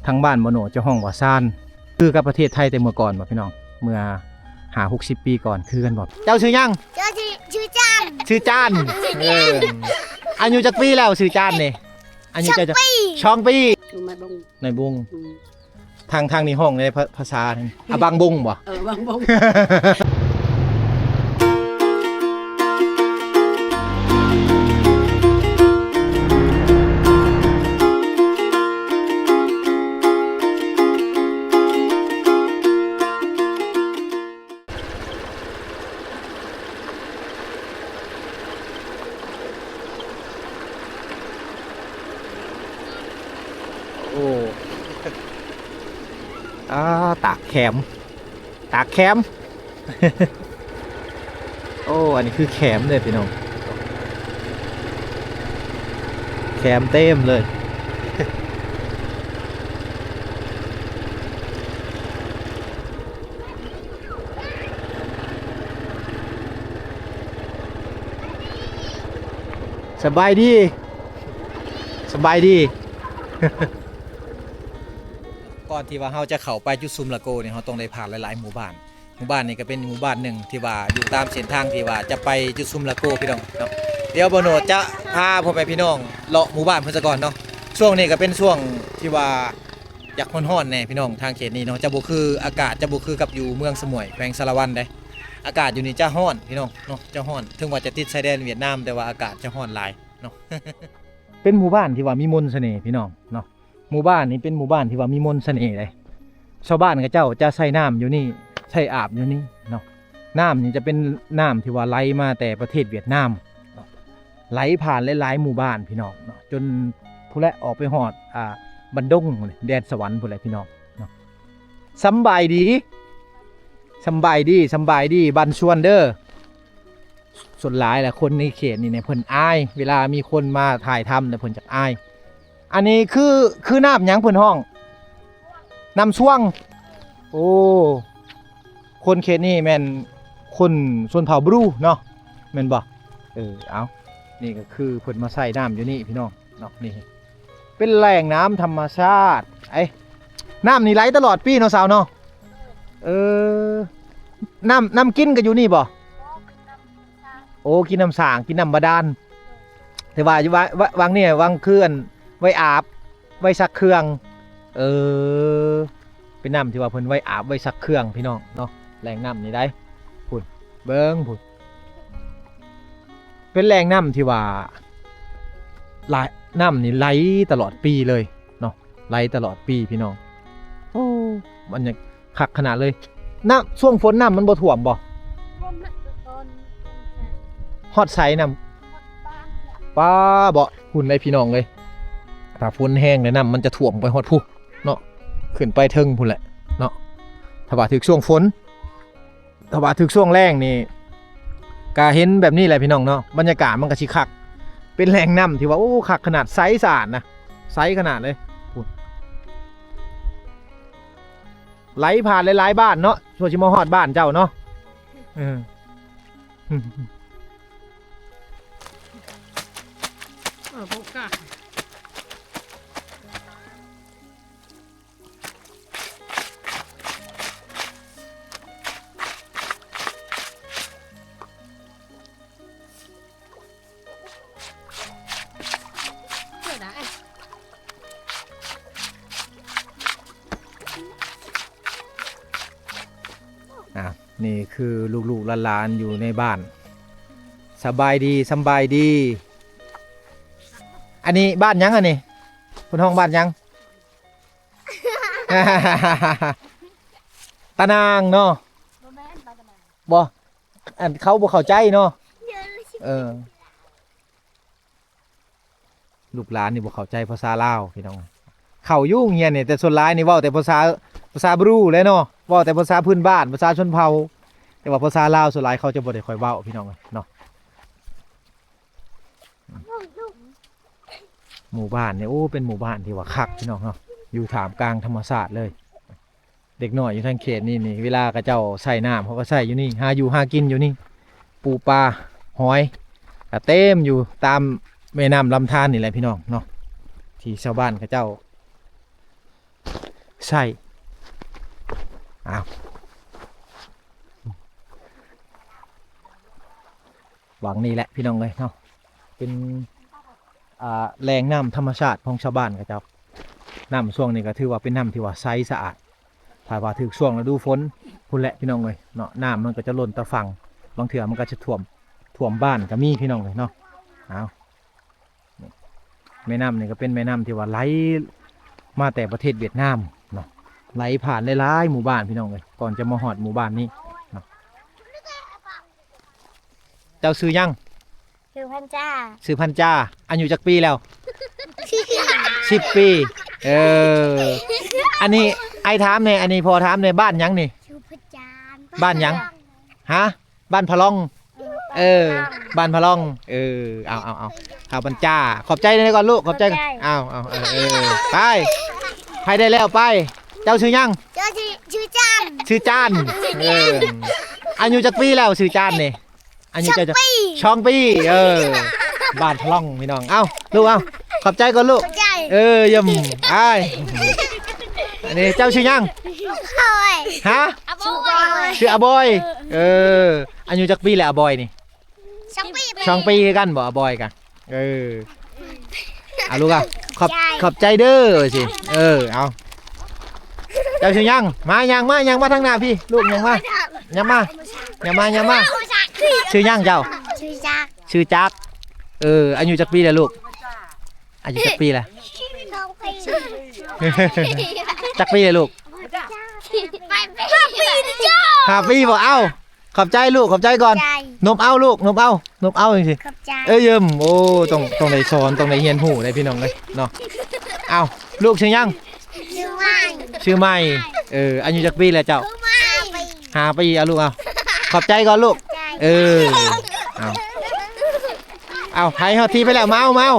ທາງບ້ານບໍ່ໂນຈະຮ້ອງວ່າຊານ ຄືກັບປະເທດໄທແຕ່ເມື່ອກ່ອນບໍ່ພີ່ນ້ອງ? ເມື່ອຫ້າຫົກສິບປີກ່ອນ ຄືກັນບໍ່? ເຈົ້າຊື່ຫຍັງ? ເຈົ້າຊື່ ຊື່ຈານ ຊື່ຈານ. ເອີ ອາຍຸຈັກປີແລ້ວຊື່ຈານນີ້? ອາຍຸເຈົ້າຈັກ ສອງປີ ສອງປີ. ຢູ່ມາບົງ ໃນບຸງ. ອືມ ທາງ ທາງນີ້ຮ້ອງໃນພາ ພາສາອາບັງບົງບໍ່? ເອີ ບັງບົງ. ໂອ້ ອາ ຕາກແຄມ ຕາກແຄມ. ໂອ້ ອັນນີ້ຄືແຄມເດ້ພີ່ນ້ອງ ແຄມເຕັມເລີຍ. ສະບາຍດີ ສະບາຍດີ. ກ່ອນທີ່ວ່າເຮົາຈະເຂົ້າໄປຈຸດຊຸມລະໂກນີ້ ເຮົາຕ້ອງໄດ້ຜ່ານຫຼາຍໆໝູ່ບ້ານ. ໝູ່ບ້ານນີ້ກໍເປັນໝູ່ບ້ານໜຶ່ງທີ່ວ່າຢູ່ຕາມເສັ້ນທາງທີ່ວ່າຈະໄປຈຸດຊຸມລະໂກພີ່ນ້ອງເນາະ. ດຽວບ່າວໂນດຈະພາພໍ່ແມ່ພີ່ນ້ອງເລາະໝູ່ບ້ານເພິ່ນສາກ່ອນເນາະ. ຊ່ວງນີ້ກໍເປັນຊ່ວງທີ່ວ່າຢາກຮ້ອນໆແດ່ພີ່ນ້ອງ ທາງເຂດນີ້ເນາະ. ຈະບໍ່ຄື ອາກາດຈະບໍ່ຄືກັບຢູ່ເມືອງສະໝວຍ ແຂວງສາລະວັນເດ້. ອາກາດຢູ່ນີ້ຈະຮ້ອນພີ່ນ້ອງເນາະ ຈະຮ້ອນ ເຖິງວ່າຈະຕິດຊາຍແດນຫວຽດນາມ ແຕ່ວ່າອາກາດຈະຮ້ອນຫຼາຍເນາະ. ເປັນໝູ່ບ້ານທີ່ວ່າມີມົນສະເໜ່ພີ່ນ້ອງເນາະ. ໝູ່ບ້ານນີ້ເປັນໝູ່ບ້ານທີ່ວ່າມີມົນສະເໜ່ເດ້. ຊາວບ້ານເຂົາເຈົ້າຈະໃສ່ນ້ຳຢູ່ນີ້ ໃສ່ອາບຢູ່ນີ້ເນາະ. ນ້ຳນີ້ຈະເປັນນ້ຳທີ່ວ່າໄຫຼມາແຕ່ປະເທດຫວຽດນາມເນາະ ໄຫຼຜ່ານຫຼາຍໆໝູ່ບ້ານພີ່ນ້ອງເນາະ ຈົນພຸ້ນແຫຼະ ອອກໄປຮອດ ອ່າ ບັນດົງ ແດນສະຫວັນພຸ້ນແຫຼະພີ່ນ້ອງເນາະ. ສຳບາຍດີ ສຳບາຍດີ ສຳບາຍດີ ບ້ານຊວນເດີ. ສ່ວນຫຼາຍລະຄົນໃນເຂດນີ້ນະ ເພິ່ນອາຍ ເວລາມີຄົນມາຖ່າຍທຳນະ ເພິ່ນຈັກອາຍ. ອັນນີ້ຄື ຄືນ້ຳຫຍັງເພິ່ນຮ້ອງ? ນ້ຳຊວງ. ໂອ້ ຄົນເຂດນີ້ແມ່ນຄົນຊົນເຜົ່າບຣູເນາະ ແມ່ນບໍ່? ເອີ ເອົາ ນີ້ກໍຄືເພິ່ນມາໃສ່ນ້ຳຢູ່ນີ້ພີ່ນ້ອງເນາະ. ນີ້ເປັນແຫຼ່ງນ້ຳທຳມະຊາດ. ໄອ້ ນ້ຳນີ້ໄຫຼຕະຫຼອດປີເນາະສາວເນາະ? ເອີ ນ້ຳ ນ້ຳກິນກໍຢູ່ນີ້ບໍ່? ໂອ້ ກິນນ້ຳສາງ ກິນນ້ຳບາດານ. ແຕ່ວ່າຢູ່ວ່າ ວ່າ ຫວ່າງນີ້ຫວ່າງຄືອັນໄວ້ອາບ ໄວ້ຊັກເຄື່ອງ. ເອີ ເປັນນ້ຳທີ່ວ່າເພິ່ນໄວ້ອາບໄວ້ຊັກເຄື່ອງພີ່ນ້ອງເນາະ. ແຫຼ່ງນ້ຳນີ້ໄດ໋ ພຸ້ນ ເບິ່ງພຸ້ນ ເປັນແຫຼ່ງນ້ຳທີ່ວ່າຫຼາຍ ນ້ຳນີ້ໄຫຼຕະຫຼອດປີເລີຍເນາະ ໄຫຼຕະຫຼອດປີພີ່ນ້ອງ. ໂອ້ ມັນຍັງຄັກຂະໜາດເລີຍ. ນ້ຳ ຊ່ວງຝົນນ້ຳມັນບໍ່ຖ້ວມບໍ່? ຖ້ວມນະ ແຕ່ຕອນ ຮອດໃສນ້ຳ? ຮອດບ້ານນະ ປ້າເບາະ ພຸ້ນເລີຍພີ່ນ້ອງເອີຍ. ຖ້າຝົນແຮງແລ້ວນ້ຳມັນຈະຖ້ວມໄປຮອດພຸ້ນເນາະ ຂຶ້ນໄປເທິງພຸ້ນແຫຼະເນາະ. ຖ້າວ່າຖືກຊ່ວງຝົນ ຖ້າວ່າຖືກຊ່ວງແລ້ງນີ້ ກະເຫັນແບບນີ້ແຫຼະພີ່ນ້ອງເນາະ ບັນຍາກາດມັນກະຊິຄັກ. ເປັນແຫຼ່ງນ້ຳທີ່ວ່າ ໂອ້ ຄັກຂະໜາດ ໃສສະອາດນະ ໃສຂະໜາດເລີຍ. ພຸ້ນ ໄຫຼຜ່ານຫຼາຍໆບ້ານເນາະ ຊົ່ວຊິມາຮອດບ້ານເຈົ້າເນາະ. ເອີ ເອີ ບໍ່ກ້າ. ອ່າ ນີ້ຄືລູກໆຫຼານໆຢູ່ໃນບ້ານ. ສະບາຍດີ ສຳບາຍດີ. ອັນນີ້ບ້ານຫຍັງອັນນີ້? ເພິ່ນຮ້ອງບ້ານຫຍັງ? ຕານາງເນາະ? ບໍ່ແມ່ນ ຕານາງ ບໍ່ ອັນເຂົາບໍ່ເຂົ້າໃຈເນາະ. ເອີ ລູກຫຼານນີ້ບໍ່ເຂົ້າໃຈພາສາລາວພີ່ນ້ອງ. ເຂົ້າຢູ່ໂຮງຮຽນນີ້ ແຕ່ສ່ວນຫຼາຍນີ້ເວົ້າແຕ່ພາສາ ພາສາບຣູແຫຼະເນາະ ເວົ້າແຕ່ພາສາພື້ນບ້ານ ພາສາຊົນເຜົ່າ. ແຕ່ວ່າພາສາລາວສ່ວນຫຼາຍເຂົາຈະບໍ່ໄດ້ຄ່ອຍເວົ້າພີ່ນ້ອງເນາະ. ໝູ່ບ້ານນີ້ ໂອ້ ເປັນໝູ່ບ້ານທີ່ວ່າຄັກພີ່ນ້ອງເນາະ ຢູ່ທ່າມກາງທຳມະຊາດເລີຍ. ເດັກນ້ອຍຢູ່ທາງເຂດນີ້ນີ້ ເວລາເຂົາເຈົ້າໃຊ້ນ້ຳ ເຂົາກໍໃຊ້ຢູ່ນີ້ ຫາຢູ່ຫາກິນຢູ່ນີ້ ປູປາ ຫອຍ ກໍເຕັມຢູ່ຕາມແມ່ນ້ຳລຳທານນີ້ແຫຼະພີ່ນ້ອງເນາະ ທີ່ຊາວບ້ານເຂົາເຈົ້າໃຊ້. ອ້າວ ຫວ່າງນີ້ແຫຼະພີ່ນ້ອງເອີຍເນາະ ເປັນ ອ່າ ແຫຼ່ງນ້ຳທຳມະຊາດຂອງຊາວບ້ານເຂົາເຈົ້າ. ນ້ຳຊ່ວງນີ້ກໍຖືວ່າເປັນນ້ຳທີ່ວ່າໃສສະອາດ ຖ້າວ່າຖືກຊ່ວງລະດູຝົນພຸ້ນແຫຼະພີ່ນ້ອງເອີຍເນາະ ນ້ຳມັນກໍຈະລົ້ນຕາຝັ່ງ ບາງເທື່ອມັນກໍຈະຖ້ວມ ຖ້ວມບ້ານກໍມີພີ່ນ້ອງເອີຍເນາະ. ອ້າວ ແມ່ນ້ຳນີ້ກໍເປັນແມ່ນ້ຳທີ່ວ່າໄຫຼມາແຕ່ປະເທດຫວຽດນາມເນາະ ໄຫຼຜ່ານຫຼາຍໆໝູ່ບ້ານພີ່ນ້ອງເອີຍ ກ່ອນຈະມາຮອດໝູ່ບ້ານນີ້ເນາະ. ເຈົ້າຊື່ຫຍັງ? ຊື່ພັນຈາ. ຊື່ພັນຈາ. ອາຍຸຈັກປີແລ້ວ? ສິບປີ. ເອີ ອັນນີ້ອ້າຍຖາມແດ່ ອັນນີ້ພໍ່ຖາມແດ່ ບ້ານຫຍັງນີ້? ຊື່ພັນຈາ. ບ້ານຫຍັງ? ຮະ? ບ້ານພະລ່ອງ. ເອີ ເອີ ບ້ານພະລ່ອງ. ເອີ ເອົາ ເອົາ ເອົາ ທ້າວບັນຈາ ຂອບໃຈແດ່ກ່ອນລູກ ຂອບໃຈ. ຂອບໃຈ. ເອົາ ເອົາ ເອີ ເອີ ໄປ ໃຜໄດ້ແລ້ວໄປ. ເຈົ້າຊື່ຫຍັງ? ເຈົ້າຊື່ ຊື່ຈານ. ຊື່ຈານ. ເອີ ອາຍຸຈັກປີແລ້ວຊື່ຈານນີ້? ອາຍຸເຈົ້າຈັກ? ສອງປີ. ສອງປີ. ເອີ ບ້ານພະລ່ອງພີ່ນ້ອງ. ເອົາລູກ ເອົາ ຂອບໃຈກ່ອນລູກ. ຂອບໃຈ. ເອີ ຢ້ຽມ. ອ້າຍ ອັນນີ້ເຈົ້າຊື່ຫຍັງ? ອາບອຍ. ຮະ? ອາບອຍ. ຊື່ອາບອຍ. ເອີ ອາຍຸຈັກປີແລ້ວອາບອຍນີ້? ສອງປີ. ສອງປີຄືກັນບໍ່ອາບອຍກະ? ເອີ ເອົາລູກ ເອົາ ຂອບ ຂອບໃຈເດີ ວ່າຊິ. ເອີ ເອົາ ເຈົ້າຊື່ຫຍັງ? ມາ ຍ່າງມາ ຍ່າງມາທາງໜ້າພີ້ລູກ ຍ່າງມາ ຍ່າງມາ ຍ່າງມາ ຍ່າງມາ. ຊື່ຫຍັງເຈົ້າ? ຊື່ຈັກ. ຊື່ຈັກ. ເອີ ອາຍຸຈັກປີແລ້ວລູກ? ອາຍຸຈັກປີແລ້ວ? ສອງປີ. ຈັກປີແລ້ວລູກ? ຫ້າປີ. ຫ້າປີບໍ່? ເອົ້າ ຂອບໃຈລູກ ຂອບໃຈກ່ອນ. ຂອບໃຈ. ນົບເອົາລູກ ນົບເອົາ ນົບເອົາຈັ່ງຊີ້. ຂອບໃຈ. ເອີ ຢ້ຽມ. ໂອ້ ຕ້ອງ ຕ້ອງໄດ້ສອນ ຕ້ອງໄດ້ຮຽນຮູ້ໄດ໋ພີ່ນ້ອງເອີຍເນາະ. ເອົ້າ ລູກຊື່ຫຍັງ? ຊື່ໃໝ່. ຊື່ໃໝ່. ເອີ ອາຍຸຈັກປີແລ້ວເຈົ້າ? ຫ້າປີ. ຫ້າປີ. ເອົາລູກ ເອົາ ຂອບໃຈກ່ອນລູກ. ຂອບໃຈ. ເອີ ເອົາ ເອົາ ໃຜເຮົາທີໄປແລ້ວ ມາເອົາ ມາເອົາ.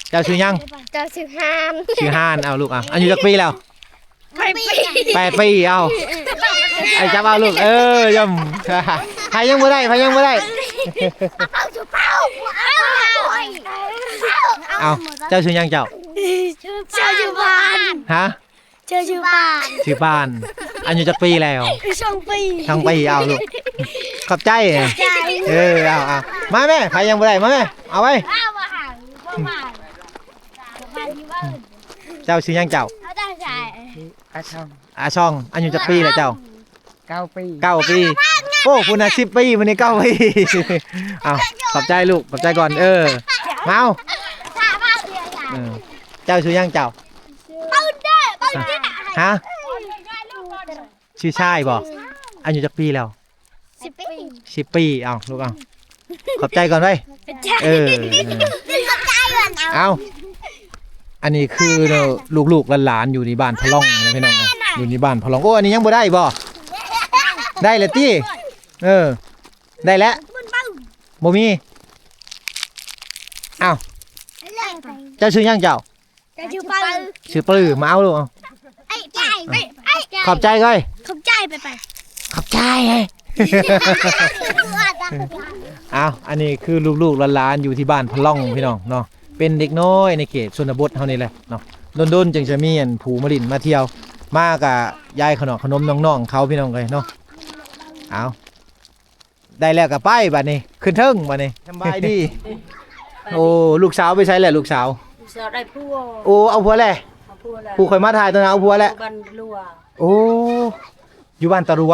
ເຈົ້າຊື່ຫຍັງ? ເຈົ້າຊື່ຮານ. ຊື່ຮານ. ເອົາລູກ ເອົາ ອາຍຸຈັກປີແລ້ວ? ແປດປີ. ແປດປີ. ເອົາ ໄອ້ຈັບເອົາລູກ. ເອີ ຢ້ຽມ. ໃຜຍັງບໍ່ໄດ້ ໃຜຍັງບໍ່ໄດ້. ເອົາ ເຈົ້າຊື່ຫຍັງເຈົ້າ? ເຈົ້າຊື່ບານ. ຮະ? ເຈົ້າຊື່ບານ. ຊື່ບານ. ອາຍຸຈັກປີແລ້ວ? ສອງປີ. ສອງປີ. ເອົາລູກ ຂອບໃຈ. ຂອບໃຈ. ເອີ ເອົາ ເອົາ ມາແມ່ ໃຜຍັງບໍ່ໄດ້ ມາແມ່ ເອົາໄວ້. ເຈົ້າຊື່ຫຍັງເຈົ້າ? ອາຊ່ອງ. ອາຊ່ອງ. ອາຍຸຈັກປີແລ້ວເຈົ້າ? ເກົ້າປີ. ເກົ້າປີ. ໂອ້ ພຸ້ນນະ ສິບປີ ມື້ນີ້ເກົ້າປີ. ເອົາ ຂອບໃຈລູກ ຂອບໃຈກ່ອນ. ເອີ ມາເອົາ. ເອີ ເຈົ້າຊື່ຫຍັງເຈົ້າ? ຮະ? ຊື່ຊາຍບໍ່? ອາຍຸຈັກປີແລ້ວ? ສິບປີ. ສິບປີ. ເອົາລູກ ເອົາ ຂອບໃຈກ່ອນເວີຍ. ເອີ ເອີ ເອົາ ອັນນີ້ຄືລູກໆຫຼານໆ ຢູ່ໃນບ້ານພະລ່ອງນະພີ່ນ້ອງເອີຍ ຢູ່ໃນບ້ານພະລ່ອງ. ໂອ້ ອັນນີ້ຍັງບໍ່ໄດ້ບໍ່? ໄດ້ແລ້ວຕິ? ເອີ ໄດ້ແລ້ວ. ບໍ່ມີ. ເອົ້າ ເຈົ້າຊື່ຫຍັງເຈົ້າ? ຈະຊື່ປຶ້ມ. ຊື່ປຶ້ມ. ມາເອົາລູກ ເອົາ. ຂອບໃຈກ່ອຍ. ຂອບໃຈ. ໄປໆ ຂອບໃຈ. ເອົາ ອັນນີ້ຄືລູກໆຫຼານໆ ຢູ່ທີ່ບ້ານພະລ່ອງພີ່ນ້ອງເນາະ ເປັນເດັກນ້ອຍໃນເຂດຊົນນະບົດເຮົານີ້ແຫຼະເນາະ. ດົນໆຈຶ່ງຈະມີອັນຜູ້ມາຫຼິ້ນມາທ່ຽວ ມາກະຢາຍຂະໜອກຂະໜົມນ້ອງໆເຂົາພີ່ນ້ອງເອີຍເນາະ. ເອົາ ໄດ້ແລ້ວກໍໄປບາດນີ້ ຂຶ້ນເທິງບາດນີ້. ສະບາຍດີ. ໂອ້ ລູກສາວໄປໃສແລ້ວລູກສາວ? ລູກສາວໄດ້ຜົວ. ໂອ້ ເອົາຜົວແລ້ວ. ເອົາຜົວແລ້ວ. ຜູ້ຂ້ອຍມາຖ່າຍຕອນນັ້ນເອົາຜົວແລ້ວ. ບ້ານລົວ. ໂອ້ ຢູ່ບ້ານຕາລົວ.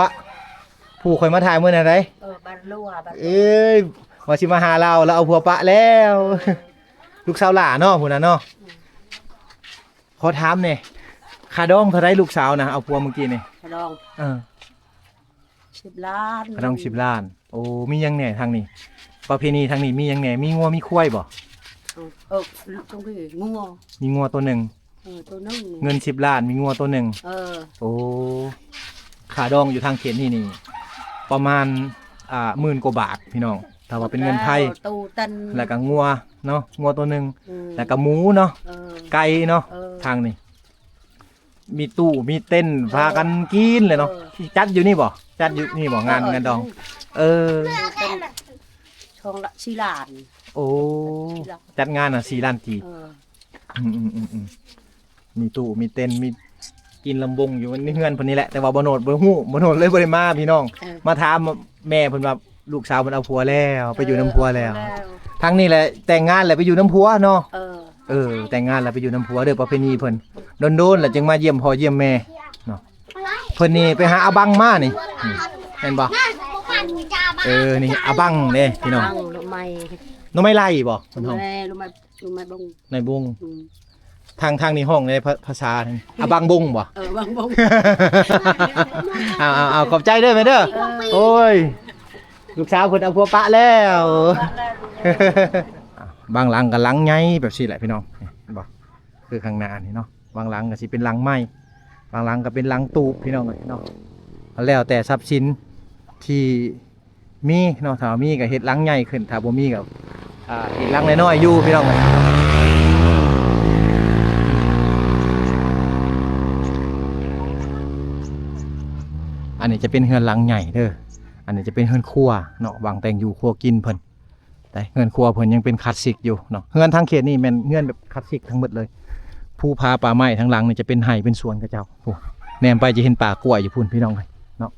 ຜູ້ຂ້ອຍມາຖ່າຍມື້ນັ້ນໃດ໋. ເອີ ບ້ານລົວ ບ້ານ. ເອີຍ ວ່າຊິມາຫາລາວ ລາວເອົາຜົວປະແລ້ວ. ເອີ ລູກສາວຫຼ້າເນາະ ຜູ້ນັ້ນເນາະ. ອືມ ຂໍຖາມແດ່ ຄ່າດອງເທົ່າໃດລູກສາວນະ ເອົາຜົວມື້ກີ້ນີ້? ຄ່າດອງ. ເອີ ສິບລ້ານ. ຄ່າດອງສິບລ້ານ. ໂອ້ ມີຫຍັງແດ່ທາງນີ້? ປະເພນີທາງນີ້ມີຫຍັງແດ່? ມີງົວມີຄວາຍບໍ່? ເອີ ເອີ ຕົງພີ້ງົວ. ມີງົວໂຕໜຶ່ງ. ເອີ ໂຕໜຶ່ງ. ເງິນສິບລ້ານ ມີງົວໂຕໜຶ່ງ. ເອີ ໂອ້ ຄ່າດອງຢູ່ທາງເຂດນີ້ນີ້ ປະມານ ອ່າ ໝື່ນກວ່າບາດພີ່ນ້ອງ ຖ້າວ່າເປັນເງິນໄທ. ແລ້ວໂຕເຕັນ ແລ້ວກໍງົວເນາະ ງົວໂຕໜຶ່ງ. ອືມ ແລ້ວກໍໝູເນາະ. ເອີ ໄກ່ເນາະ. ເອີ ທາງນີ້ ມີຕູ້ມີເຕັນ ເອີ ພາກັນກິນເລີຍເນາະ. ເອີ ຈັດຢູ່ນີ້ບໍ່? ຈັດຢູ່ນີ້ບໍ່? ເອີ ງານ ເອີ ງານດອງ. ເອີ ເປັນຊ່ອງລະສີ່ລ້ານ. ໂອ້ ສີ່ລ້ານ ຈັດງານນະສີ່ລ້ານກີບ. ເອີ ອືມໆ ມີຕູ້ມີເຕັນ ມີກິນລຳວົງຢູ່ໃນເຮືອນເພິ່ນນີ້ແຫຼະ. ແຕ່ວ່າບໍ່ໂນດບໍ່ຮູ້ ບໍ່ໂນດເລີຍບໍ່ໄດ້ມາພີ່ນ້ອງ. ເອີ ມາຖາມແມ່ເພິ່ນວ່າ ລູກສາວເພິ່ນເອົາຜົວແລ້ວ ໄປຢູ່ນຳຜົວແລ້ວ. ເອີ ທາງນີ້ແຫຼະແຕ່ງງານແລ້ວໄປຢູ່ນຳຜົວເນາະ. ເອີ ເອີ ແຕ່ງງານແລ້ວໄປຢູ່ນຳຜົວເດີ ປະເພນີເພິ່ນ. ໂດນໆແລ້ວຈຶ່ງມາຢ້ຽມພໍ່ຢ້ຽມແມ່ເນາະ. ເພິ່ນນີ້ໄປຫາອາບັງມານີ້ ນີ້ ແມ່ນບໍ່? ເອີ ນີ້ອາບັງເດ້ພີ່ນ້ອງ. ອາບັງ ໜໍ່ໄມ້ ໜໍ່ໄມ້ໄລ່ບໍ່ເພິ່ນຮ້ອງ? ໜໍ່ໄມ້ ໜໍ່ໄມ້ບົງ ໄມ້ບົງ. ອືມ ທາງ ທາງນີ້ຮ້ອງໃນພາ ພາສາອາບັງບົງບໍ່? ເອີ ອາບັງບົງ. ເອົາໆໆ ຂອບໃຈເດີແມ່ເດີ. ເອີ ໂອ້ຍ ລູກສາວເພິ່ນເອົາຜົວປະແລ້ວ. ບາງຫຼັງກໍຫຼັງໃຫຍ່ແບບຊີ້ແຫຼະພີ່ນ້ອງ ເຫັນບໍ່? ຄືຂ້າງໜ້ານີ້ເນາະ ບາງຫຼັງກໍຊິເປັນຫຼັງໄມ້ ບາງຫຼັງກໍເປັນຫຼັງຕູບພີ່ນ້ອງເອີຍເນາະ. ແລ້ວແຕ່ຊັບສິນທີ່ມີເນາະ ຖ້າມີກໍເຮັດຫຼັງໃຫຍ່ຂຶ້ນ ຖ້າບໍ່ມີກໍ ອ່າ ເຮັດຫຼັງນ້ອຍໆຢູ່ພີ່ນ້ອງເອີຍ. ອັນນີ້ຈະເປັນເຮືອນຫຼັງໃຫຍ່ເດີ ອັນນີ້ຈະເປັນເຮືອນຄົວເນາະ ວາງແຕ່ງຢູ່ຄົວກິນເພິ່ນ. ແຕ່ເຮືອນຄົວເພິ່ນຍັງເປັນຄລາສສິກຢູ່ເນາະ. ເຮືອນທາງເຂດນີ້ແມ່ນເຮືອນແບບຄລາສສິກທັງໝົດເລີຍ. ພູຜາປ່າໄມ້ທາງຫຼັງນີ້ຈະເປັນໄຮ່ເປັນສວນເຂົາເຈົ້າ. ໂອ້ ແນມໄປຈະເຫັນປ່າກ້ວຍຢູ່ພຸ້ນພີ່ນ້ອງເອີຍເນາະ.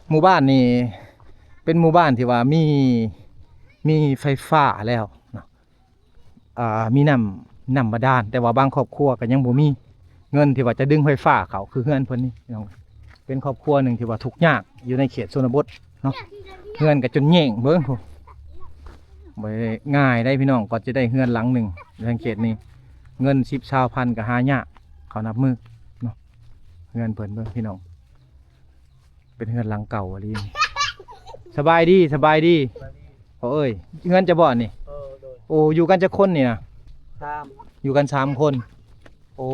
ໝູ່ບ້ານນີ້ເປັນໝູ່ບ້ານທີ່ວ່າມີ ມີໄຟຟ້າແລ້ວເນາະ. ອ່າ ມີນ້ຳ ນ້ຳບາດານ ແຕ່ວ່າບາງຄອບຄົວກໍຍັງບໍ່ມີເງິນທີ່ວ່າຈະດຶງໄຟຟ້າເຂົ້າ ຄືເຮືອນເພິ່ນນີ້ພີ່ນ້ອງ. ເປັນຄອບຄົວໜຶ່ງທີ່ວ່າທຸກຍາກຢູ່ໃນເຂດຊົນນະບົດເນາະ. ເຮືອນກໍຈົນແຍງເບິ່ງພຸ້ນ ບໍ່ໄດ້ງ່າຍໄດ໋ພີ່ນ້ອງ ກວ່າຈະໄດ້ເຮືອນຫຼັງໜຶ່ງໃນເຂດນີ້. ເງິນສິບ ຊາວພັນກໍຫາຍາກ ເຂົານັບມື້ເນາະ. ເຮືອນເພິ່ນເບິ່ງພີ່ນ້ອງ ເປັນເຮືອນຫຼັງເກົ່າອີ່ຫຼີ. ສະບາຍດີ ສະບາຍດີພໍ່ເອີຍ. ເຮືອນເຈົ້າບໍ່ນີ້? ເອີ ໂດຍ. ໂອ້ ຢູ່ກັນຈັກຄົນນີ້ນະ? ສາມ. ຢູ່ກັນສາມຄົນ. ໂອ້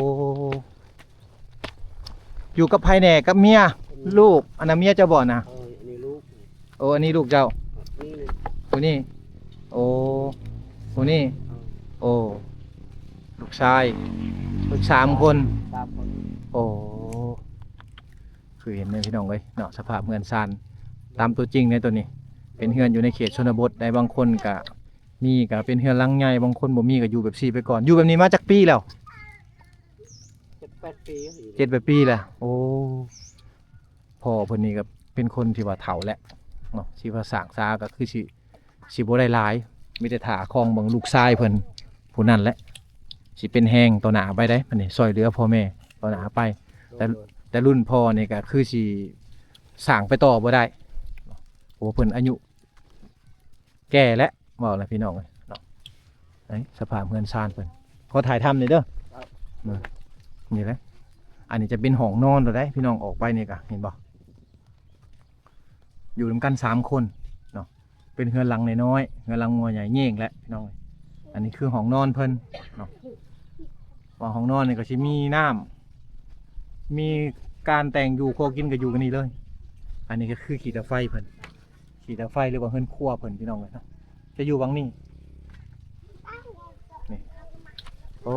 ຢູ່ກັບໃຜແດ່? ກັບເມຍ ອືມ ລູກ. ອັນນັ້ນເມຍເຈົ້າບໍ່ນະ? ເອີ ອັນນີ້ລູກ. ໂອ້ ອັນນີ້ລູກເຈົ້າ. ນີ້ ຜູ້ນີ້. ໂອ້ ຜູ້ນີ້. ເອີ ໂອ້ ລູກຊາຍ ລູກສາມຄົນ. ສາມຄົນ. ໂອ້ ຄືເຫັນເດ້ພີ່ນ້ອງເອີຍເນາະ ສະພາບເຮືອນຊານຕາມຕົວຈິງໃນຕົວນີ້ ເປັນເຮືອນຢູ່ໃນເຂດຊົນນະບົດໃດ໋. ບາງຄົນກະມີກະເປັນເຮືອນຫຼັງໃຫຍ່ ບາງຄົນບໍ່ມີກະຢູ່ແບບຊີ້ໄປກ່ອນ. ຢູ່ແບບນີ້ມາຈັກປີແລ້ວ? ເຈັດແປດປີ. ເຈັດແປດປີແລ້ວ. ໂອ້ ພໍ່ເພິ່ນນີ້ກະເປັນຄົນທີ່ວ່າເຖົ້າແລ້ວເນາະ ຊິວ່າສ້າງສາກະຄືຊິ ຊິບໍ່ໄດ້ຫຼາຍ ມີແຕ່ຖ້າຄອງເບິ່ງລູກຊາຍເພິ່ນຜູ້ນັ້ນແຫຼະ ຊິເປັນແຮງຕໍ່ໜ້າໄປໄດ໋. ບັດນີ້ຊ່ອຍເຫຼືອພໍ່ແມ່ຕໍ່ໜ້າໄປ ແຕ່ ແຕ່ລຸ້ນພໍ່ນີ້ກໍຄືຊິສ້າງໄປຕໍ່ບໍ່ໄດ້ ເພາະວ່າເພິ່ນອາຍຸແກ່ແລ້ວ ເວົ້າແລ້ວພີ່ນ້ອງເອີຍເນາະ. ນີ້ສະພາບເຮືອນຊານເພິ່ນ ຂໍຖ່າຍທຳໜ່ອຍເດີ. ນີ້ແຫຼະ ອັນນີ້ຈະເປັນຫ້ອງນອນແລ້ວໄດ໋ ພີ່ນ້ອງ. ອອກໄປນີ້ກະເຫັນບໍ່ ຢູ່ນຳກັນສາມຄົນເນາະ ເປັນເຮືອນຫຼັງນ້ອຍໆ ເຮືອນຫຼັງບໍ່ໃຫຍ່ແຍງແຫຼະພີ່ນ້ອງ. ອັນນີ້ຄືຫ້ອງນອນເພິ່ນເນາະ ວ່າຫ້ອງນອນນີ້ກໍຊິມີນ້ຳ ມີການແຕ່ງຢູ່ຄົວກິນກໍຢູ່ກັນນີ້ເລີຍ. ອັນນີ້ກໍຄືຂີ້ຕາໄຟເພິ່ນ ຂີ້ຕາໄຟ ຫຼືວ່າເຮືອນຄົວເພິ່ນພີ່ນ້ອງເອີຍເນາະ ຈະຢູ່ຫວ່າງນີ້. ນີ້ ໂອ້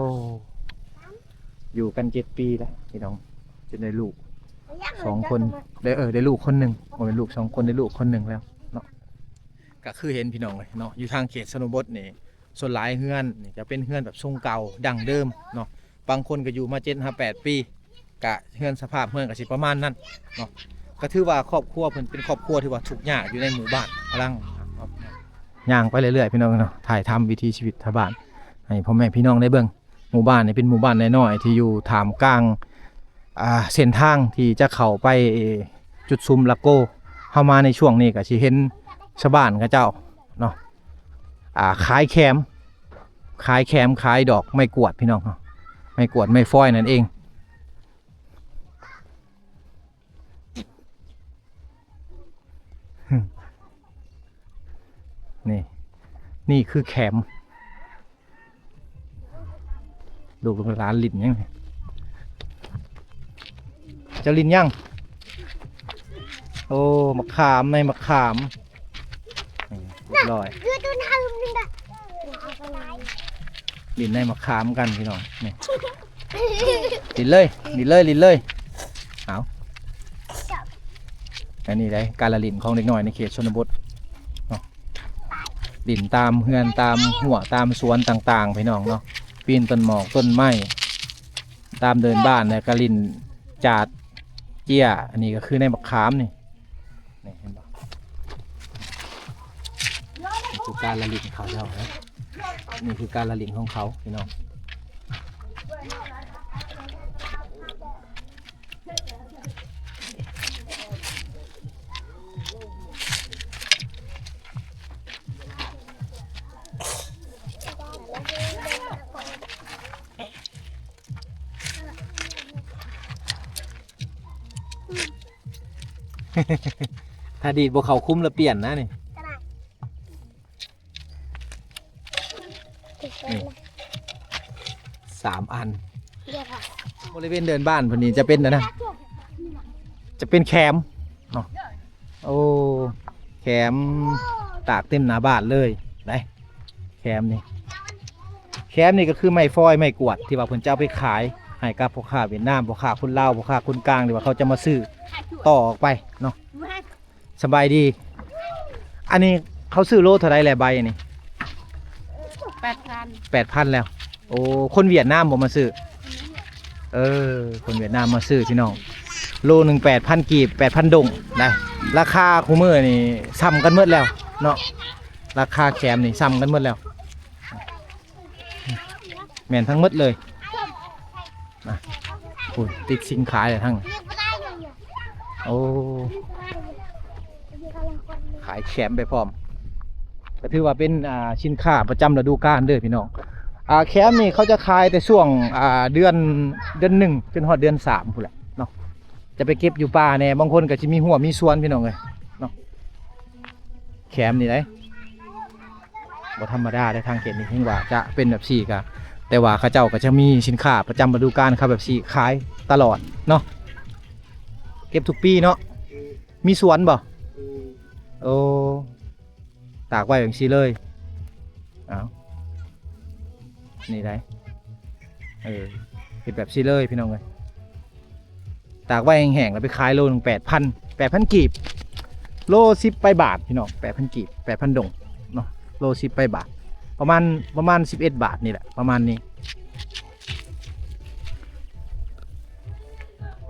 ຢູ່ກັນເຈັດປີແລ້ວພີ່ນ້ອງ ຈົນໄດ້ລູກສອງຄົນ ໄດ້ ເອີ ໄດ້ລູກຄົນໜຶ່ງ ບໍ່ແມ່ນລູກສອງຄົນ ໄດ້ລູກຄົນໜຶ່ງແລ້ວເນາະ. ກໍຄືເຫັນພີ່ນ້ອງເອີຍເນາະ ຢູ່ທາງເຂດຊົນນະບົດນີ້ ສ່ວນຫຼາຍເຮືອນນີ້ຈະເປັນເຮືອນແບບຊົງເກົ່າດັ້ງເດີມເນາະ. ບາງຄົນກໍຢູ່ມາເຈັດຫາແປດປີ ກະເຮືອນ ສະພາບເຮືອນກໍຊິປະມານນັ້ນເນາະ. ກໍຖືວ່າຄອບຄົວເພິ່ນເປັນຄອບຄົວທີ່ວ່າທຸກຍາກຢູ່ໃນໝູ່ບ້ານພະລັງ. ຍ່າງໄປເລື້ອຍໆ ພີ່ນ້ອງເນາະ ຖ່າຍທຳວິຖີຊີວິດຊາວບ້ານໃຫ້ພໍ່ແມ່ພີ່ນ້ອງໄດ້ເບິ່ງ. ໝູ່ບ້ານນີ້ເປັນໝູ່ບ້ານນ້ອຍໆ ທີ່ຢູ່ທ່າມກາງ ອ່າ ເສັ້ນທາງທີ່ຈະເຂົ້າໄປຈຸດຊຸມລະໂກ. ເຮົາມາໃນຊ່ວງນີ້ກໍຊິເຫັນຊາວບ້ານເຂົາເຈົ້າເນາະ ອ່າ ຂາຍແຂມ ຂາຍແຂມ ຂາຍດອກໄມ້ກວາດ ພີ່ນ້ອງເນາະ ໄມ້ກວາດໄມ້ຟອຍນັ້ນເອງ. ນີ້ ນີ້ຄືແຂມ. ລູກຫຼານຫຼິ້ນຫຍັງ? ເຈົ້າຫຼິ້ນຫຍັງ? ໂອ້ ໝາກຂາມ ໃນໝາກຂາມ. ນີ້ ຮຽບຮ້ອຍ. ຫຼິ້ນໃນໝາກຂາມກັນພີ່ນ້ອງ ນີ້ ຫຼິ້ນເລີຍ ຫຼິ້ນເລີຍ ຫຼິ້ນເລີຍ ເອົາ ອັນນີ້ໄດ໋ ການລະຫຼິ້ນຂອງເດັກນ້ອຍໃນເຂດຊົນນະບົດເນາະ ຫຼິ້ນຕາມເຮືອນ ຕາມຮົ້ວ ຕາມສວນຕ່າງໆ ພີ່ນ້ອງເນາະ ປີນຕົ້ນໝອກຕົ້ນໄມ້ ຕາມເດີ່ນບ້ານ ແລ້ວກໍຫຼິ້ນຈາດເຈ້ຍ ອັນນີ້ກໍຄືໃນໝາກຂາມນີ້ ນີ້ເຫັນບໍ່? ນີ້ຄືການລະຫຼິ້ນເຂົາເຈົ້ານະ ນີ້ຄືການລະຫຼິ້ນຂອງເຂົາພີ່ນ້ອງ. ຖ້າດີດບໍ່ເຂົ້າຄຸ້ມລະປ່ຽນນະນີ້ ນີ້ ສາມອັນ ບໍລິເວນເດີ່ນບ້ານເພິ່ນນີ້ຈະເປັນອັນນັ້ນ ຈະເປັນແຄມເນາະ ໂອ້ ແຄມຕາກເຕັມໜ້າບ້ານເລີຍໄດ໋ ແຄມນີ້ ແຄມນີ້ກໍຄືໄມ້ຟອຍໄມ້ກວາດ ທີ່ວ່າເພິ່ນຈະເອົາໄປຂາຍໃຫ້ກັບພໍ່ຄ້າຫວຽດນາມ ພໍ່ຄ້າຄົນລາວ ພໍ່ຄ້າຄົນກາງ ທີ່ວ່າເຂົາຈະມາຊື້ຕໍ່ອອກໄປເນາະ. ສະບາຍດີ ອັນນີ້ເຂົາຊື້ໂລເທົ່າໃດແຫຼະໃບນີ້? ແປດພັນ ແປດພັນແລ້ວ ໂອ້ ຄົນຫວຽດນາມບໍ່ມາຊື້? ເອີ ຄົນຫວຽດນາມມາຊື້ພີ່ນ້ອງ ໂລໜຶ່ງແປດພັນກີບ ແປດພັນດົງນະ ລາຄາຄູ່ມື້ນີ້ຊ່ຳກັນໝົດແລ້ວເນາະ ລາຄາແຄມນີ້ຊ່ຳກັນໝົດແລ້ວ ແມ່ນທັງໝົດເລີຍນະ ພຸ້ນຕິດສິນຂາຍແລ້ວທັງ ໂອ້ ຂາຍແຄມໄປພ້ອມ ກໍຖືວ່າເປັນ ອ່າ ສິນຄ້າປະຈຳລະດູການເດີພີ່ນ້ອງ ອ່າ ແຄມນີ້ເຂົາຈະຂາຍແຕ່ຊ່ວງ ອ່າ ເດືອນ ເດືອນໜຶ່ງ ຈົນຮອດເດືອນສາມພຸ້ນແຫຼະເນາະ ຈະໄປເກັບຢູ່ປ່າແດ່ ບາງຄົນກໍຊິມີຮົ້ວມີສວນພີ່ນ້ອງເອີຍເນາະ ແຄມນີ້ໄດ໋ ບໍ່ທຳມະດາເດ້ ທາງເຂດນີ້ເຖິງວ່າຈະເປັນແບບຊີ້ກະ ແຕ່ວ່າເຂົາເຈົ້າກໍຈະມີສິນຄ້າປະຈຳລະດູການເຂົາແບບຊີ້ຂາຍຕະຫຼອດເນາະ ເກັບທຸກປີເນາະ ມີສວນບໍ່? ໂອ້ ຕາກໄວ້ຈັ່ງຊີ້ເລີຍ ເອົາ ນີ້ໄດ໋ ເອີ ເຮັດແບບຊີ້ເລີຍພີ່ນ້ອງເອີຍ ຕາກໄວ້ແຫ້ງໆ ແລ້ວໄປຂາຍໂລໜຶ່ງແປດພັນ ແປດພັນກີບ ໂລສິບປາຍບາດພີ່ນ້ອງ ແປດພັນກີບ ແປດພັນດົງເນາະ ໂລສິບປາຍບາດ ປະມານ ປະມານສິບເອັດບາດນີ້ແຫຼະ ປະມານນີ້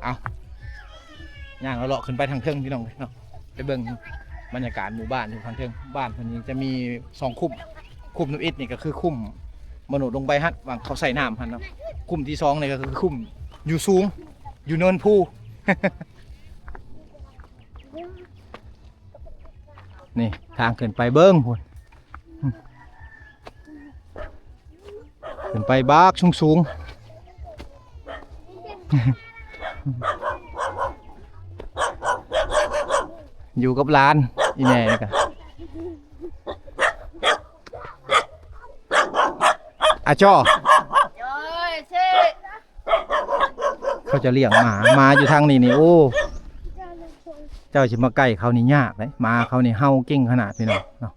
ເອົາ ຍ່າງເລາະໆ ຂຶ້ນໄປທາງເທິງພີ່ນ້ອງເອີຍເນາະ ໄປເບິ່ງບັນຍາກາດໝູ່ບ້ານຢູ່ທາງເທິງ ບ້ານເພິ່ນນີ້ຈະມີສອງຄຸ້ມ ຄຸ້ມທຳອິດນີ້ກໍຄືຄຸ້ມມະໂນດົງໃບຮັດ ຫວ່າງເຂົາໃສ່ນ້ຳຫັ້ນເນາະ ຄຸ້ມທີສອງນີ້ກໍຄືຄຸ້ມຢູ່ສູງ ຢູ່ເນີນພູ ນີ້ທາງຂຶ້ນໄປເບິ່ງພຸ້ນ ຂຶ້ນໄປບັກສູງໆ ຢູ່ກັບຫຼານ ອີ່ແມ່ນີ້ກະ ອາຈໍ ໂອ້ຍ ເຊ ເຂົາຈະລ້ຽງໝາ ໝາຢູ່ທາງນີ້ນີ້ ໂອ້ ເຈົ້າຊິມາໃກ້ເຂົານີ້ຍາກເດ້ ໝາເຂົານີ້ເຫົ່າເກັ່ງຂະໜາດພີ່ນ້ອງເນາະ.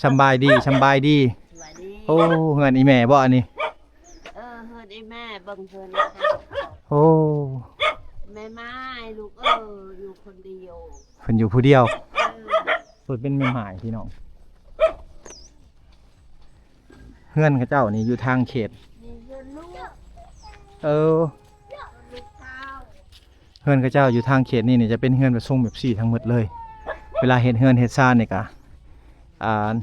ສຳບາຍດີ ສຳບາຍດີ ສະບາຍດີ ໂອ້ ເຮືອນອີ່ແມ່ບໍ່ອັນນີ້? ເອີ ເຮືອນອີ່ແມ່ ເບິ່ງເຮືອນ ໂອ້ ແມ່ໝ້າຍ ລູກເອີຍ ຢູ່ຄົນດຽວ ເພິ່ນຢູ່ຜູ້ດຽວ ເອີ ເພິ່ນເປັນແມ່ໝ້າຍພີ່ນ້ອງ. ເຮືອນເຂົາເຈົ້ານີ້ຢູ່ທາງເຂດ ນີ້ເຮືອນລູກ ເອີ ເຮືອນລູກສາວ ເຮືອນເຂົາເຈົ້າຢູ່ທາງເຂດນີ້ນີ້ຈະເປັນເຮືອນແບບຊົງແບບຊີ້ທັງໝົດເລີຍ. ເວລາເຮັດເຮືອນເຮັດຊານນີ້ກະ ອ່າ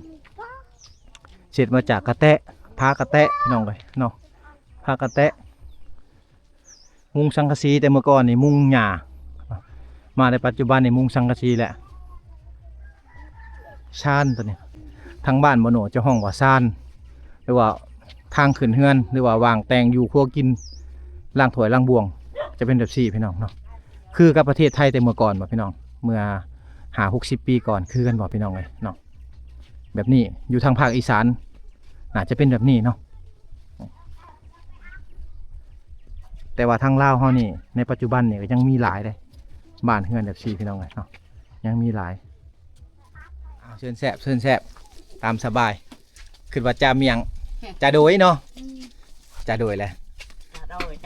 ເຮັດມາຈາກກະແຕະ ຜາກະແຕະ ພີ່ນ້ອງເອີຍເນາະ ຜາກະແຕະ. ມຸງສັງກະສີ ແຕ່ເມື່ອກ່ອນນີ້ມຸງຫຍ້າ ມາໃນປັດຈຸບັນນີ້ມຸງສັງກະສີແຫຼະ. ຊານໂຕນີ້ ທາງບ້ານບໍ່ໂນຈະຮ້ອງວ່າຊານ ຫຼືວ່າທາງຂຶ້ນເຮືອນ ຫຼືວ່າຫວ່າງແຕ່ງຢູ່ຄົວກິນ ລ້າງຖ້ວຍລ້າງບ່ວງ ຈະເປັນແບບຊີ້ພີ່ນ້ອງເນາະ. ຄືກັບປະເທດໄທແຕ່ເມື່ອກ່ອນບໍ່ພີ່ນ້ອງ ເມື່ອຫ້າຫົກສິບປີກ່ອນ ຄືກັນບໍ່ພີ່ນ້ອງເອີຍເນາະ? ແບບນີ້ ຢູ່ທາງພາກອີສານ ໜ້າຈະເປັນແບບນີ້ເນາະ. ແຕ່ວ່າທາງລາວເຮົານີ້ ໃນປັດຈຸບັນນີ້ກໍຍັງມີຫຼາຍເດ້ ບ້ານເຮືອນແບບຊີ້ພີ່ນ້ອງເອີຍເນາະ ຍັງມີຫຼາຍ. ເຊີນແຊບ ເຊີນແຊບ ຕາມສະບາຍ. ຄິດວ່າຈາມຫຍັງ ຈະໂດຍເນາະ ຈະໂດຍແຫຼະ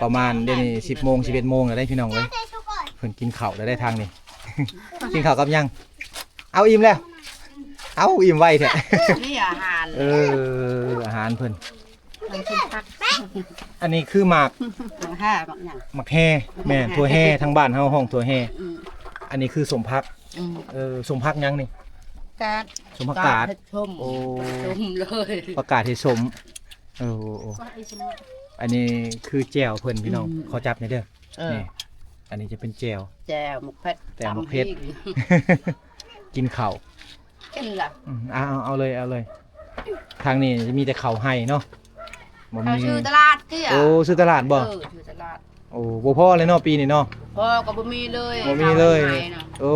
ປະມານດຽວນີ້ສິບໂມງ ສິບເອັດໂມງແລ້ວເດ້ພີ່ນ້ອງເອີຍ. ເພິ່ນກິນເຂົ້າແລ້ວໄດ້ທາງນີ້ ກິນເຂົ້າກັບຫຍັງ? ເອົາ ອີ່ມແລ້ວ ເອົາ ອີ່ມໄວແທ້. ນີ້ອາຫານ ເອີ ອາຫານເພິ່ນ ມັນກິນຜັກ ອັນນີ້ຄືໝາກ ໝາກແຮ່ ໝາກຫຍັງ ໝາກແຮ່ ແມ່ນ ຖົ່ວແຮ່ ທາງບ້ານເຮົາຮ້ອງຖົ່ວແຮ່. ອືມ ອັນນີ້ຄືສົ້ມຜັກ. ອືມ ເອີ ສົ້ມຜັກຫຍັງນີ້? ກາດ ສົ້ມຜັກກາດ ເຮັດສົ້ມ. ໂອ້ ເຮັດສົ້ມເລີຍ ປະກາດເຮັດສົ້ມ. ເອີ ໂອ້ ອັນນີ້ຄືແຈ່ວເພິ່ນພີ່ນ້ອງ. ອືມ ຂໍຈັບແດ່ເດີ. ເອີ ນີ້ ອັນນີ້ຈະເປັນແຈ່ວ ແຈ່ວໝາກເຜັດ ແຈ່ວໝາກເຜັດ ຕຳອີກ ກິນເຂົ້າ ກິນລະ. ອືມ ເອົາ ເອົາ ເອົາເລີຍ ເອົາເລີຍ. ທາງນີ້ຈະມີແຕ່ເຂົ້າໄຮ່ເນາະ ບໍ່ມີ. ເຂົ້າຊື້ຕະຫຼາດເທື່ອ. ໂອ້ ຊື້ຕະຫຼາດບໍ່? ເອີ ຊື້ຕະຫຼາດ. ໂອ້ ບໍ່ພໍເລີຍເນາະ ປີນີ້ເນາະ. ພໍກໍບໍ່ມີເລີຍ ບໍ່ມີເລີຍ. ໂອ້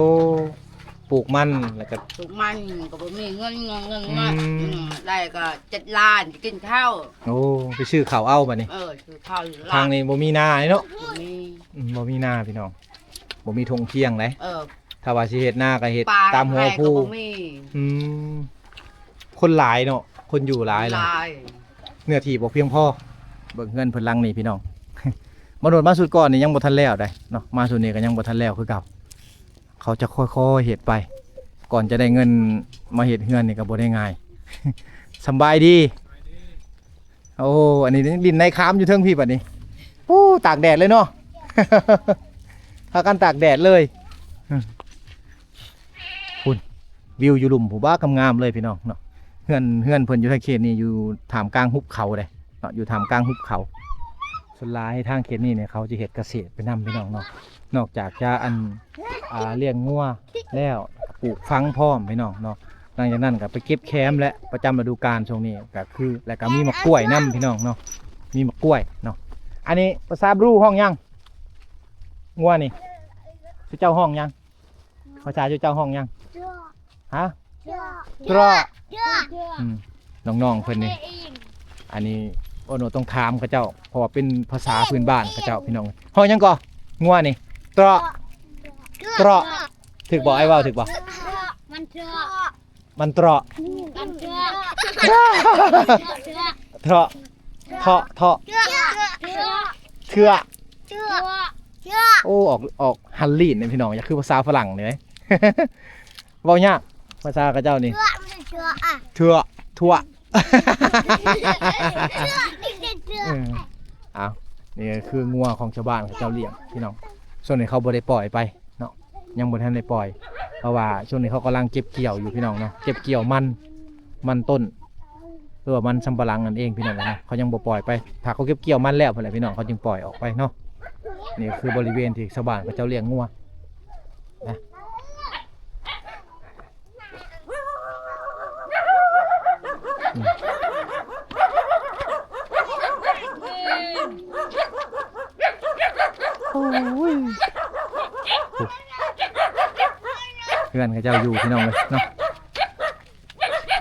ປູກມັນ ແລ້ວກໍປູກມັນກໍບໍ່ມີເງິນ ເງິນ ເງິນ ອືມ ມາ ອືມ ໄດ້ກໍເຈັດລ້ານກິນເຂົ້າ. ໂອ້ ໄປຊື້ເຂົ້າເອົາບັດນີ້. ເອີ ຊື້ເຂົ້າຢູ່ຕະຫຼາດ. ທາງນີ້ບໍ່ມີນາເນາະ ບໍ່ມີ. ອືມ ບໍ່ມີນາພີ່ນ້ອງ ບໍ່ມີທົ່ງທຽງໃດ. ເອີ ຖ້າວ່າຊິເຮັດນາກໍເຮັດຕາມຫົວພູ. ອືມ ຄົນຫຼາຍເນາະ ຄົນຢູ່ຫຼາຍ ຫຼາຍ ເນື້ອທີ່ບໍ່ພຽງພໍ. ເບິ່ງເຮືອນເພິ່ນຫຼັງນີ້ພີ່ນ້ອງ ມາໂດດມາຊຸດກ່ອນນີ້ຍັງບໍ່ທັນແລ້ວໃດເນາະ ມາຊຸດນີ້ກໍຍັງບໍ່ທັນແລ້ວຄືເກົ່າ. ເຂົາຈະຄ່ອຍໆເຮັດໄປ ກ່ອນຈະໄດ້ເງິນມາເຮັດເຮືອນນີ້ກໍບໍ່ໄດ້ງ່າຍ. ສຳບາຍດີ. ໂອ້ ອັນນີ້ດິນໃນຄາມຢູ່ເທິງພີ້ບັດນີ້. ໂອ້ ຕາກແດດເລີຍເນາະ ພາກັນຕາກແດດເລີຍ. ພຸ້ນ ວິວຢູ່ລຸ່ມພູ ບ້າ ງາມໆເລີຍພີ່ນ້ອງເນາະ. ເຮືອນ ເຮືອນເພິ່ນຢູ່ທາງເຂດນີ້ ຢູ່ທ່າມກາງຫຸບເຂົາເດ້ເນາະ ຢູ່ທ່າມກາງຫຸບເຂົາ. ສ່ວນຫຼາຍທາງເຂດນີ້ນີ້ ເຂົາຈະເຮັດກະເສດໄປນຳພີ່ນ້ອງເນາະ. ນອກຈາກຈະ ອັນ ອ່າ ລ້ຽງງົວແລ້ວ ກະປູກຝັງພ້ອມພີ່ນ້ອງເນາະ. ຫຼັງຈາກນັ້ນກໍໄປເກັບແຄມ ແລະ ປະຈຳລະດູການຊ່ວງນີ້ກໍຄື ແລ້ວກໍມີໝາກກ້ວຍນຳພີ່ນ້ອງເນາະ ມີໝາກກ້ວຍເນາະ. ອັນນີ້ພາສາບຣູຮ້ອງຫຍັງ? ງົວນີ້ ເຈົ້າຮ້ອງຫຍັງ? ພາສາເຈົ້າຮ້ອງຫຍັງ? ຮະ? ເຈາະ ເຈາະ ອືມ ນ້ອງໆເພິ່ນນີ້ ອັນນີ້ໂອໂນຕ້ອງຖາມເຂົາເຈົ້າ ເພາະວ່າເປັນພາສາພື້ນບ້ານເຂົາເຈົ້າພີ່ນ້ອງ. ຮ້ອງຫຍັງກໍ? ງົວນີ້ ເຕາະ ເຕາະ ຖືກບໍ່? ອ້າຍເວົ້າຖືກບໍ່? ມັນເຕາະ ມັນເຕາະ ມັນເຕາະ ເທາະ ເທາະ ເທາະ ເທາະ ເທາະ ເທາະ ໂອ້ ອອກ ອອກຮັນລີນເດ້ພີ່ນ້ອງ ຢ່າຄືພາສາຝຣັ່ງເດ້. ເວົ້າຍາກ ພາສາເຂົາເຈົ້ານີ້ ເທາະ ເທາະ ເອີ ເອົາ ນີ້ກໍຄືງົວຂອງຊາວບ້ານເຂົາເຈົ້າລ້ຽງພີ່ນ້ອງ. ຊ່ວງນີ້ເຂົາບໍ່ໄດ້ປ່ອຍໄປເນາະ ຍັງບໍ່ທັນໄດ້ປ່ອຍ ເພາະວ່າຊ່ວງນີ້ເຂົາກຳລັງເກັບກ່ຽວຢູ່ພີ່ນ້ອງເນາະ ເກັບກ່ຽວມັນ ມັນຕົ້ນ ຫຼືວ່າມັນສຳປະຫຼັງນັ້ນເອງພີ່ນ້ອງເນາະ. ເຂົາຍັງບໍ່ປ່ອຍໄປ ຖ້າເຂົາເກັບກ່ຽວມັນແລ້ວພຸ້ນແຫຼະພີ່ນ້ອງ ເຂົາຈຶ່ງປ່ອຍອອກໄປເນາະ. ນີ້ຄືບໍລິເວນທີ່ຊາວບ້ານເຂົາເຈົ້າລ້ຽງງົວນະ. ໂອ້ຍ ເຮືອນເຂົາເຈົ້າຢູ່ພີ່ນ້ອງເອີຍເນາະ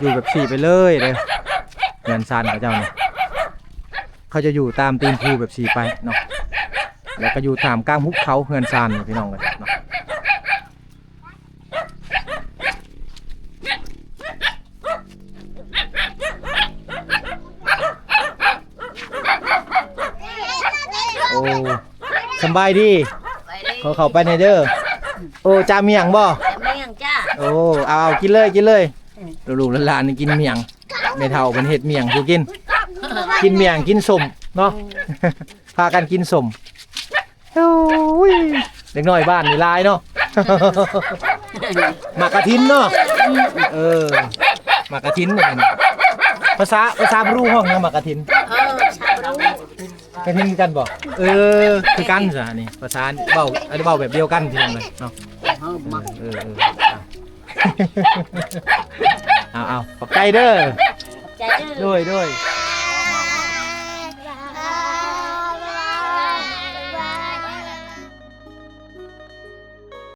ຢູ່ແບບຊີ້ໄປເລີຍເດ້ ເຮືອນຊານເຂົາເຈົ້ານີ້ ເຂົາຈະຢູ່ຕາມຕີນພູແບບຊີ້ໄປເນາະ ແລ້ວກໍຢູ່ທ່າມກາງຫຸບເຂົາ ເຮືອນຊານນີ້ພີ່ນ້ອງເອີຍເນາະ. ໂອ້ ສຳບາຍດີ ຂໍເຂົ້າໄປແດ່ເດີ. ໂອ້ ຈາມຽງບໍ່? ຈາມຽງຈ້າ. ໂອ້ ເອົາໆ ກິນເລີຍ ກິນເລີຍ ລູກໆຫຼານໆນີ້ກິນມຽງ ແມ່ເຖົ້າເພິ່ນເຮັດມຽງສູ່ກິນ ກິນມຽງ ກິນສົ້ມເນາະ ພາກັນກິນສົ້ມ. ໂອ້ຍ ເດັກນ້ອຍບ້ານນີ້ຫຼາຍເນາະ ໝາກກະຖິນເນາະ. ເອີ ໝາກກະຖິນນີ້ ພາສາ ພາສາບຣູຮ້ອງຫຍັງໝາກກະຖິນ? ເອີ ພາສາບຣູ ກະຖິນຄືກັນບໍ່? ເອີ ຄືກັນຊະ ນີ້ພາສາ ເວົ້າ ອັນນີ້ເວົ້າແບບດຽວກັນພີ່ນ້ອງເອີຍເນາະ. ເອີ ເອີ ເອີ ເອົາ ເອົາ ຂອບໃຈເດີ ຂອບໃຈເດີ ໂດຍ ໂດຍ.